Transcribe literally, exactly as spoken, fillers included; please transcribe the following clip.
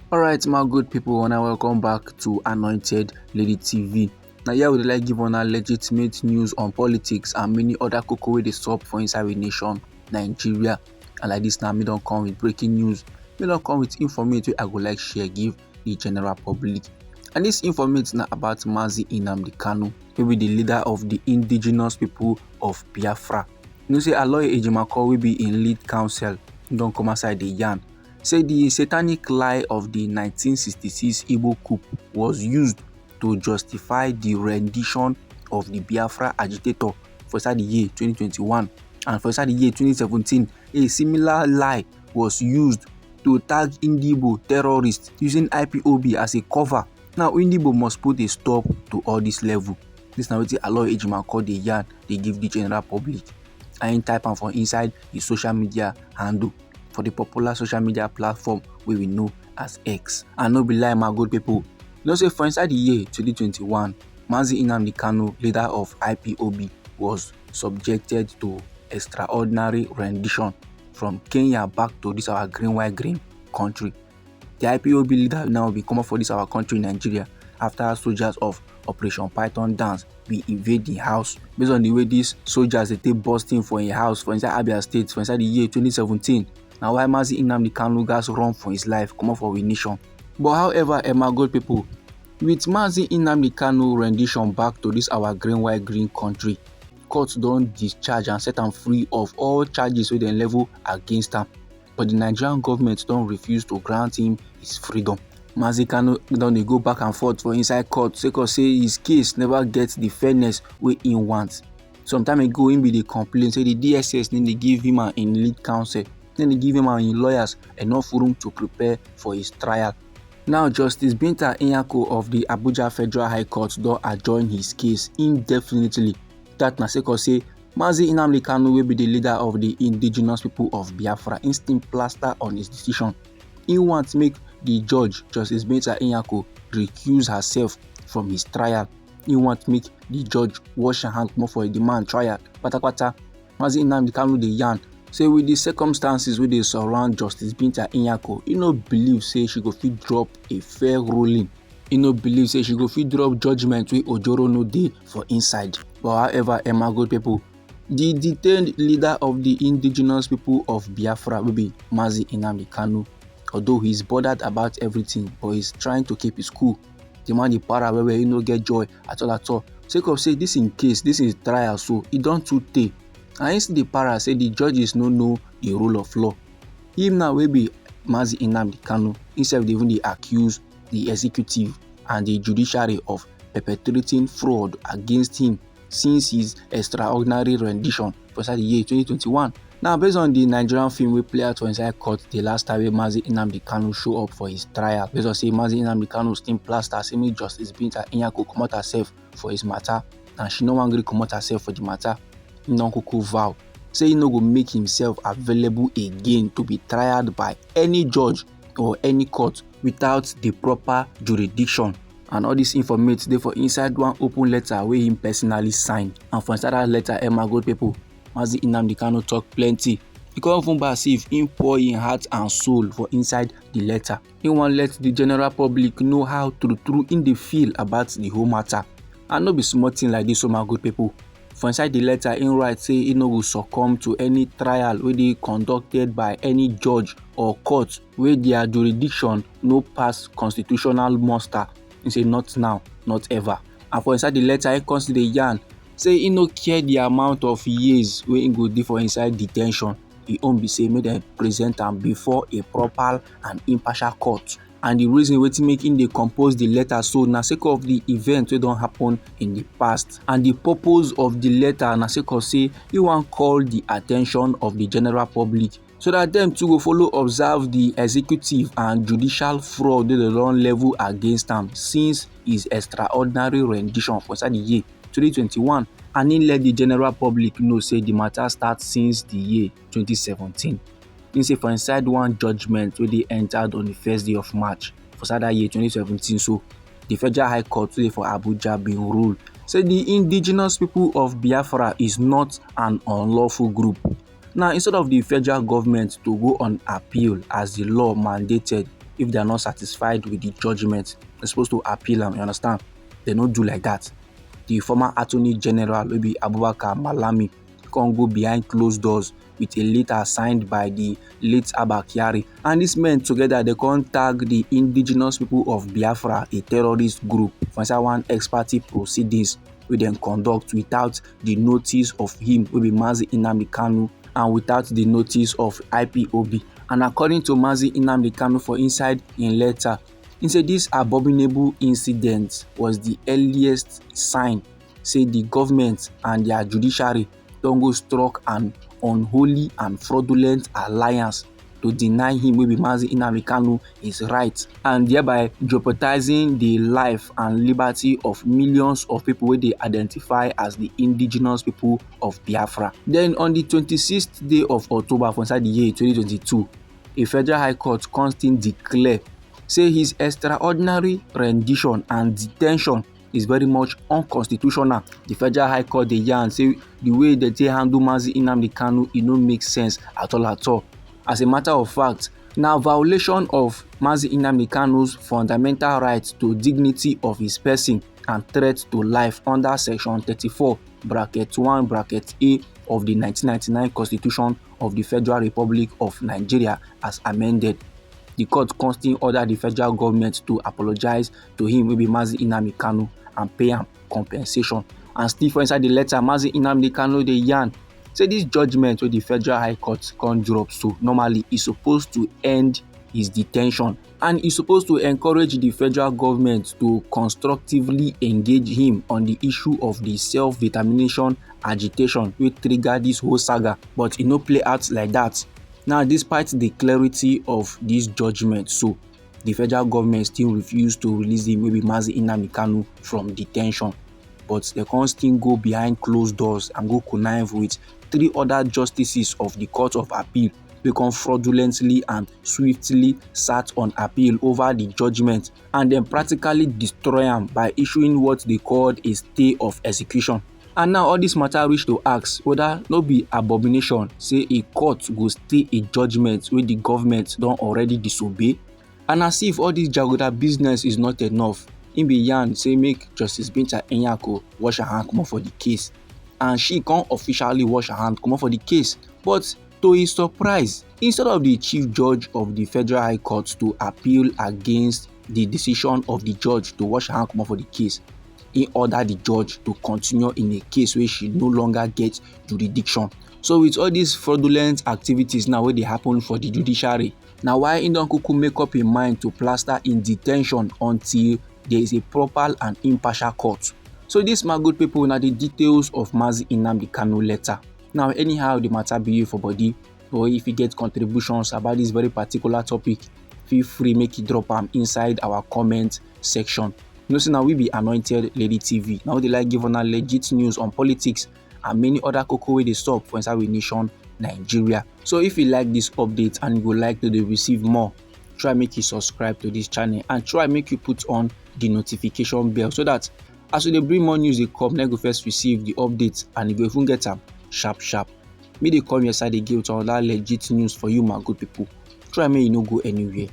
Alright, my good people, and I welcome back to Anointed Lady T V. Now, here we dey like give una legitimate news on politics and many other koko wey dey sup for inside we nation, Nigeria. And like this now, me don come with breaking news. Me don come with informate wey I go like share give the general public. And this informate na about Mazi Nnamdi Kanu, wey be the leader of the indigenous people of Biafra. You know say Aloy Ejimakor, wey be im lead counsel, don come outside dey yarn say the satanic lie of the nineteen sixty-six Igbo coup was used to justify the rendition of the Biafra agitator for inside the year twenty twenty-one, and for inside the year twenty seventeen, a similar lie was used to tag Ndigbo terrorists using I P O B as a cover. Now, Ndigbo must put a stop to all this level. This na wetin Aloy Ejimakor dey yarn, dey give the general public. I ain't type am for inside his social media handle for the popular social media platform wey we know as X. And no be lie, my good people. You know say for inside the year twenty twenty-one, Mazi Nnamdi Kanu, leader of I P O B, was subjected to extraordinary rendition from Kenya back to this our green, white, green country. The I P O B leader now be comot for this our country, Nigeria, after soldiers of Operation Python Dance be invade the house. Based on the way these soldiers dey take burst in for im house for inside Abia State for inside the year twenty seventeen, na why Mazi Nnamdi Kanu gas run for his life comot for we nation. But however, eh, my good people, with Mazi Nnamdi Kanu rendition back to this our green, white, green country, court don discharge and set am free of all charges wey dem level against am. But the Nigerian government don refuse to grant him his freedom. Mazi Kanu don dey go back and forth for inside court sake of say his case never get the fairness wey he want. Some time ago, he bin dey complain say the D S S no dey give him and im lead counsel, no dey give him and im lawyers enough room to prepare for his trial. Now, Justice Binta Nyako of the Abuja Federal High Court don adjourn his case indefinitely. That na sake of say Mazi Nnamdi Kanu, wey be the leader of the indigenous people of Biafra, instinct plaster on his decision. He want make the judge, Justice Binta Nyako, recuse herself from his trial. He want make the judge wash her hand comot for the man trial patapata. Mazi Nnamdi Kanu dey yarn say with the circumstances wey dey surround Justice Binta Nyako, he no believe say she go fit drop a fair ruling. He no believe say she go fit drop judgment wey ojoro no dey for inside. But however, eh, my good people, the detained leader of the indigenous people of Biafra, wey be Mazi Nnamdi Kanu, although he's bothered about everything, but he's trying to keep his cool. The man dey para well well, he no get joy at all at all. Sake of say this im case, this im trial, so e don too tey. And he still dey para say the judges no know the rule of law. Him now wey be Mazi Nnamdi Kanu, himself dey even dey accuse the executive and the judiciary of perpetrating fraud against him since his extraordinary rendition for inside the year twenty twenty-one. Now, based on the Nigerian film wey play out for inside court the last time wey Mazi Nnamdi Kanu show up for his trial, based on say Mazi Nnamdi Kanu still plaster say make Justice Binta Nyako comot herself for his matter, and she no wan gree comot herself for the matter. He don kuku vow say he no go make himself available again to be tried by any judge or any court without the proper jurisdiction. And all this informate dey for inside one open letter wey him personally sign. And for inside that letter, eh, my good people, Mazi Nnamdi Kanu talk plenty. He come even back see if him pour him heart and soul for inside the letter. He wan let the general public know how true true him dey feel about the whole matter. And no be small thing like this, so my good people. For inside the letter, he write say he no go succumb to any trial wey dey conducted by any judge or court wey their jurisdiction no pass constitutional muster. He say not now, not ever. And for inside the letter, he come still dey yarn say he no care the amount of years wey he go dey for inside detention. He own be say make dem present am before a proper and impartial court. And the reason wetin make him dey compose the letter so na sake of the event wey don happen in the past. And the purpose of the letter na sake of say he wan call the attention of the general public so that dem too go follow observe the executive and judicial fraud wey dem don level against am since his extraordinary rendition for inside the year twenty twenty-one. And he let the general public know say the matter start since the year twenty seventeen. He say for inside one judgment wey dey entered on the first day of March for inside that year twenty seventeen, so the Federal High Court wey dey for Abuja bin rule say the indigenous people of Biafra is not an unlawful group. Now, instead of the federal government to go on appeal as the law mandated, if they are not satisfied with the judgment, they're supposed to appeal am, you understand? They no do like that. The former Attorney General, wey be Abubakar Malami, come go behind closed doors with a letter signed by the late Abba Kyari. And these men together, they come tag the indigenous people of Biafra, a terrorist group, for inside one ex parte proceedings wey dem conduct without the notice of him, wey be Mazi Nnamdi Kanu, and without the notice of I P O B. And according to Mazi Nnamdi Kanu for inside im letter, he say this abominable incident was the earliest sign say the government and their judiciary don go struck an unholy and fraudulent alliance to deny him, wey be Mazi Nnamdi Kanu, his right, and thereby jeopardizing the life and liberty of millions of people wey dey identify as the indigenous people of Biafra. Then on the twenty-sixth day of October for inside the year twenty twenty-two, a federal high court come still declare say his extraordinary rendition and detention is very much unconstitutional. The federal high court dey yarn say the way they take handle Mazi Nnamdi Kanu, e no make sense at all at all. As a matter of fact, na violation of Mazi Nnamdi Kanu's fundamental right to dignity of his person and threat to life under section thirty-four, bracket one, bracket A of the nineteen ninety-nine Constitution of the Federal Republic of Nigeria as amended. The court come still order the federal government to apologize to him, wey be Mazi Nnamdi Kanu, and pay am compensation. And still for inside the letter, Mazi Nnamdi Kanu dey yarn say this judgment wey the federal high court come drop so, normally e suppose to end his detention, and e suppose to encourage the federal government to constructively engage him on the issue of the self-determination agitation wey trigger this whole saga, but e no play out like that. Now, despite the clarity of this judgment so, the federal government still refuse to release him, wey be Mazi Nnamdi Kanu, from detention. But they come still go behind closed doors and go connive with three other justices of the Court of Appeal wey come fraudulently and swiftly sat on appeal over the judgment, and then practically destroy am by issuing what they called a stay of execution. And now all this matter reach to ask whether no be abomination say a court go stay a judgment wey the government don already disobey. And as if all this jaguda business is not enough, im be yarn say make Justice Binta Nyako wash her hand comot for the case, and she come officially wash her hand comot for the case. But to his surprise, instead of the chief judge of the federal high court to appeal against the decision of the judge to wash her hand comot for the case, he order the judge to continue in a case wey she no longer get jurisdiction. So with all these fraudulent activities now wey dey happen for the judiciary, na why he don kuku make up him mind to plaster in detention until there is a proper and impartial court. So this, my good people, na the details of Mazi Nnamdi Kanu letter. Now, anyhow the matter be you for body, or if you get contributions about this very particular topic, feel free make you drop am inside our comment section. You know say na we be Anointed Lady T V. Now they like give una legit news on politics and many other koko wey dey sup for inside we nation, Nigeria. So if you like this update and you go like to dey receive more, try make you subscribe to this channel and try make you put on the notification bell, so that as we dey bring more news dey come, na you go first receive the update and you go even get am sharp sharp. Me dey come your side again with another legit news for you, my good people. Try make you no go anywhere.